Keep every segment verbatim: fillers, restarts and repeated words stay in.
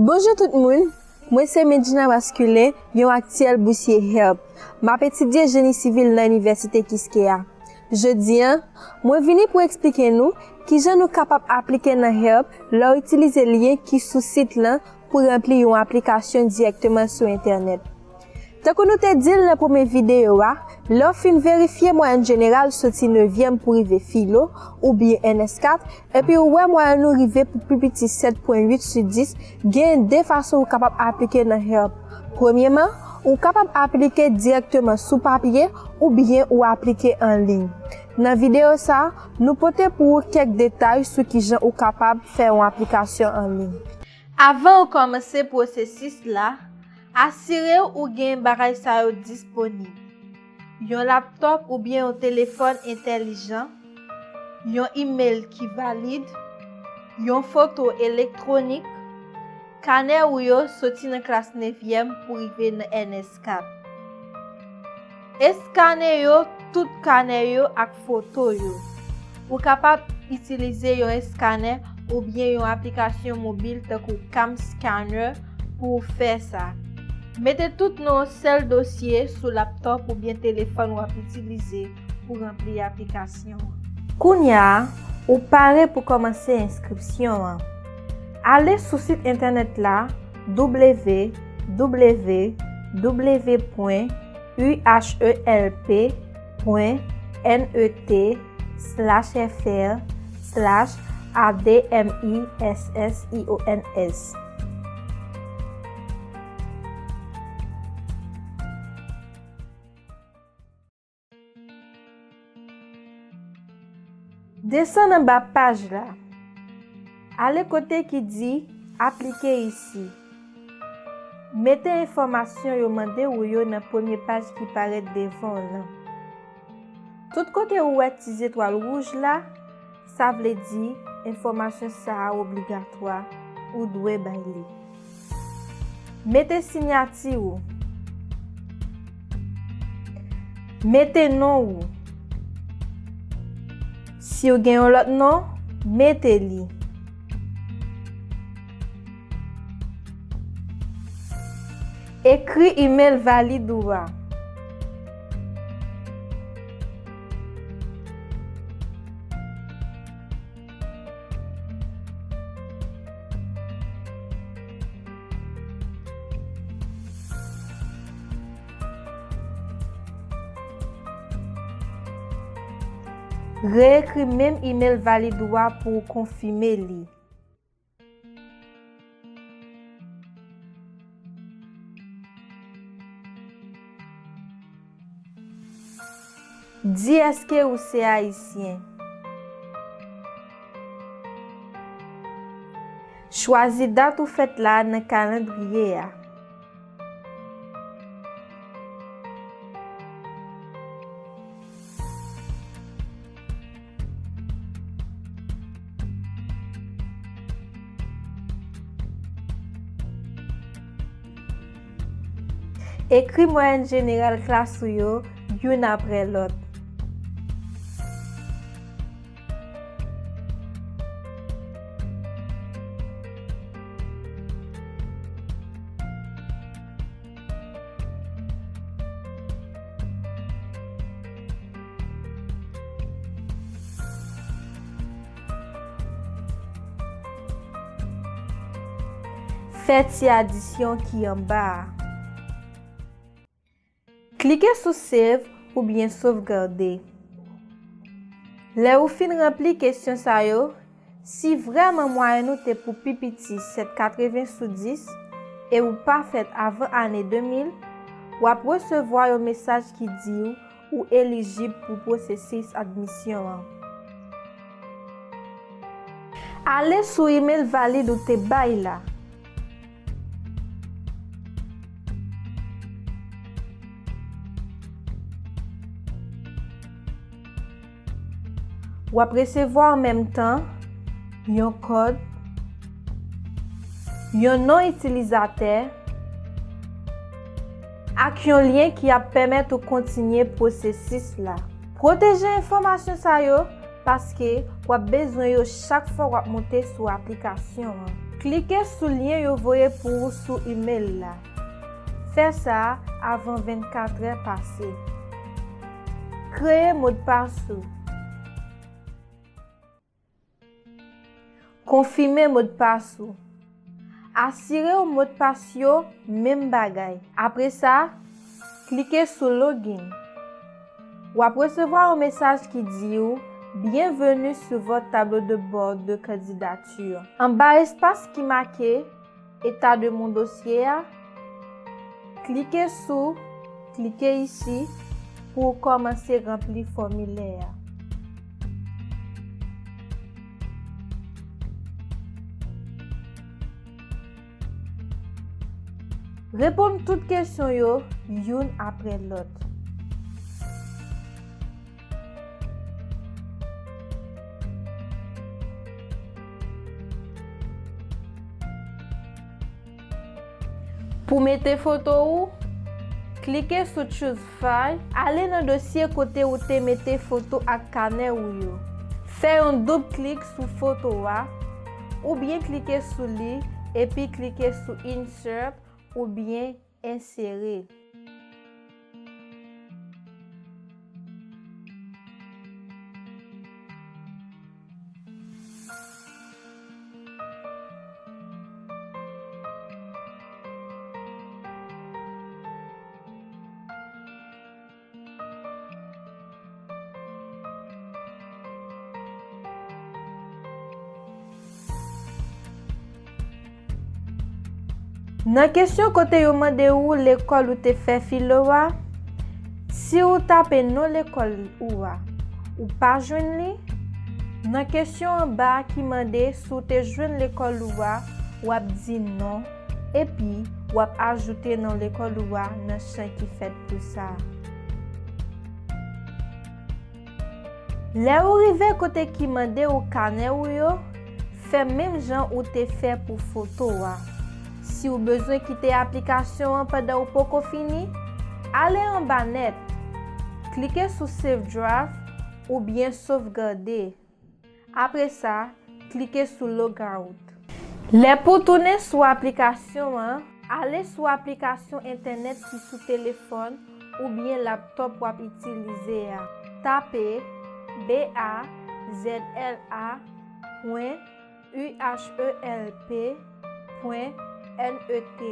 Bonjou tout moun, mwen se Medjina Basculin, yon aktyèl bousye HELP. M ap etidye jeni sivil nan Inivèsite Kiskeya. Jodi a, mwen vini pou eksplike nou kijan nou kapab aplike nan HELP lè w itilize lyen ki sou sit lan pou ranpli yon aplikasyon dirèkteman sou entènèt. Tankou nou te di l nan premye videyo a, lè w fin verifye mwayèn jeneral soti nevyèm pou rive filo, oubyen N S kat, epi w wè mwayèn ou rive pou pi piti sèt pwen uit sou dis, gen de fason ou kapab aplike nan HELP. Premyèman, ou kapab aplike dirèkteman sou papye oubyen ou aplike an liy. Nan videyo sa a, nou pote pou ou kèk detay sou kijan ou kapab fè yon aplikasyon an liy. Avan ou kòmanse pwosesis la, asire w ou gen bagay sa yo disponib: yon laptòp oubyen yon telefòn entèlijan, yon imèl ki valid, yon foto elektwonik, kanè ou yo soti nan klas nevyèm pou rive nan N S kat. Eskanè yo, tout kanè yo ak foto yo. Ou kapab itilize yon eskanè oubyen yon aplikasyon mobil tankou CamScanner pou w fè sa. Mete tout nan yon sèl dosye sou laptòp oubyen telefòn w ap itilize pou ranpli aplikasyon an. Kounye a, ou pare pou kòmanse enskripsyon an. Ale sou sit entènèt la, w w w pwen u h e l p pwen net slash f r slash a d m i s s i o n s. Desann anba paj la. Ale kote ki di "Aplike isi". Mete enfòmasyon yo mande w yo nan premye paj ki parèt devan w lan. Tout kote ou wè ti zetwal wouj la, sa vle di enfòmasyon sa a obligatwa, ou dwe bay li. Mete siyati ou. Mete non ou. Si w gen yon lòt non, mete li. Ekri imèl valid ou a. Reyekri menm imèl valid ou a pou w konfime li. Di èske ou se Ayisyen. Chwazi dat ou fèt la nan kalandriye a. Ekri mwayèn jeneral klas ou yo youn apre lòt. Fè ti adisyon ki anba a. Klike sou Save oubyen Sovgade. Lè ou fin ranpli kesyon sa yo, si vrèman mwayèn ou te pou pi piti sèt katreven sou dis e ou pa fèt avan ane de mil, w ap resevwa yon mesaj ki di w ou elijib pou pwosesis admisyon an. Ale sou imèl valid ou te bay la. W ap resevwa an menm tan yon kòd, yon non itilizatè, ak yon lyen ki ap pèmèt ou kontinye pwosesis la. Pwoteje enfòmasyon sa yo, paske w ap bezwen yo chak fwa w ap monte sou aplikasyon an. Klike sou lyen yo voye pou ou sou imèl la. Fè sa avan vennkatrè pase. Kreye modpas ou. Konfime modpas ou. Asire w modpas yo menm bagay. Apre sa, klike sou Login. W ap resevwa yon mesaj ki di w, Bienvenue sur votre tableau de bord de candidature. Anba espas ki make État de mon dossier a, klike sou Cliquez ici pou w kòmanse ranpli fòmilè a. Reponn tout kesyon yo youn apre lòt. Pou mete foto ou, klike sou Choose File, ale nan dosye kote ou te mete foto ak kanè ou yo. Fè yon doub klik sou foto a, oubyen klike sou li, epi klike sou Insert oubyen Ensere. Nan kesyon kote yo mande ou lekòl ou te fè filo a, si ou tape non lekòl ou a, ou pa jwenn li. Nan kesyon anba a ki mande si w te jwenn lekòl ou a, w ap di non, epi w ap ajoute non lekòl ou a nan chan ki fèt pou sa a. Lè ou rive kote ki mande ou kanè ou yo, fè menm jan ou te fè pou foto a. Si w bezwen kite aplikasyon an pandan ou poko fini, ale anba nèt, klike sou Save Draft oubyen Sovgade. Apre sa, klike sou Logout. Lè pou w tounen sou aplikasyon an, ale sou aplikasyon entènèt ki sou telefòn oubyen laptòp w ap itilize a. Tape B A Z L A pwen U H E L P pwen N E T.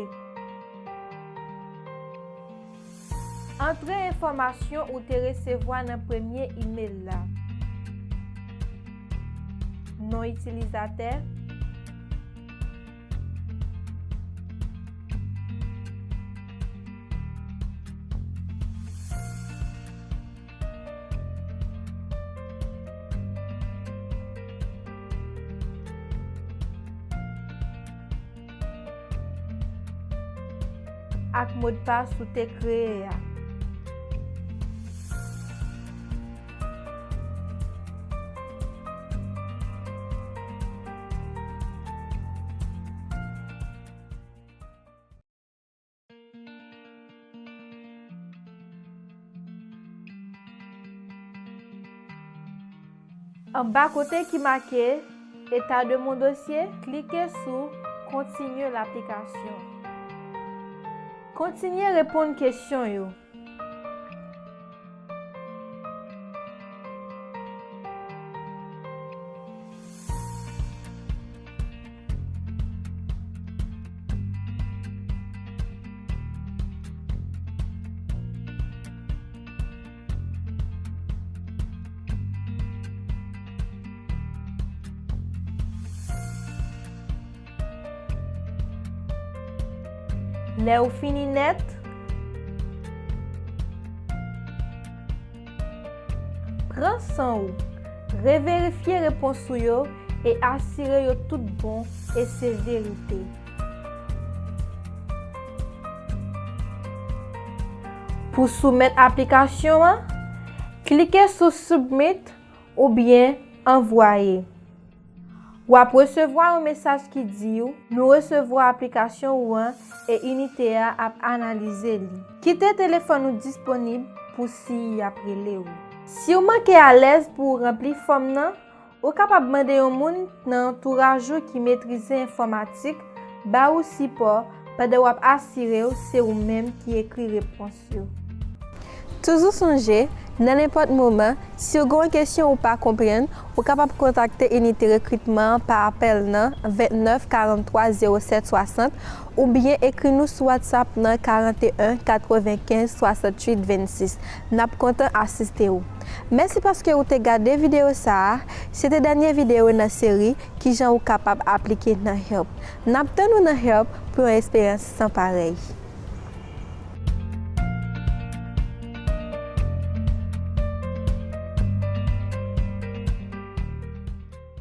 Antre enfòmasyon ou te resevwa nan premye imèl la. Non itilizatè. Ak modpas ou te kreye a. Anba kote ki make État de mon dossier, klike sou Kontinye laplikasyon. Kontinye reponn kesyon yo. Lè ou fini nèt, pran san ou, reverifye repons ou yo e asire yo tout bon e se verite. Pou soumèt aplikasyon an, klike sou Submit oubyen Anvwaye. W ap resevwa yon mesaj ki di w, Nou resevwa aplikasyon ou an e inite a ap analize li. Kite telefòn ou disponib pou si y ap rele w. Si w manke alèz pou w ranpli fòm nan, Ou kapab mande yon moun nan antouraj ou ki metrize enfòmatik ba ou sipò pandan w ap asire w se ou menm ki ekri repons yo. Toujou sonje, nan nenpòt moman, si w gen yon kesyon ou pa konprann, ou kapab kontakte inite rekritman an pa apèl nan vennèf karannwa zewo sèt swasant oubyen ekri nou sou WhatsApp nan karanteyen katrevenkenz swasantuit vennsis. N ap kontan asiste w. Mèsi paske ou te gade videyo sa a. Se te dènye videyo nan seri Kijan ou kapab aplike nan HELP. N ap tann ou nan HELP pou yon esperyans san parèy.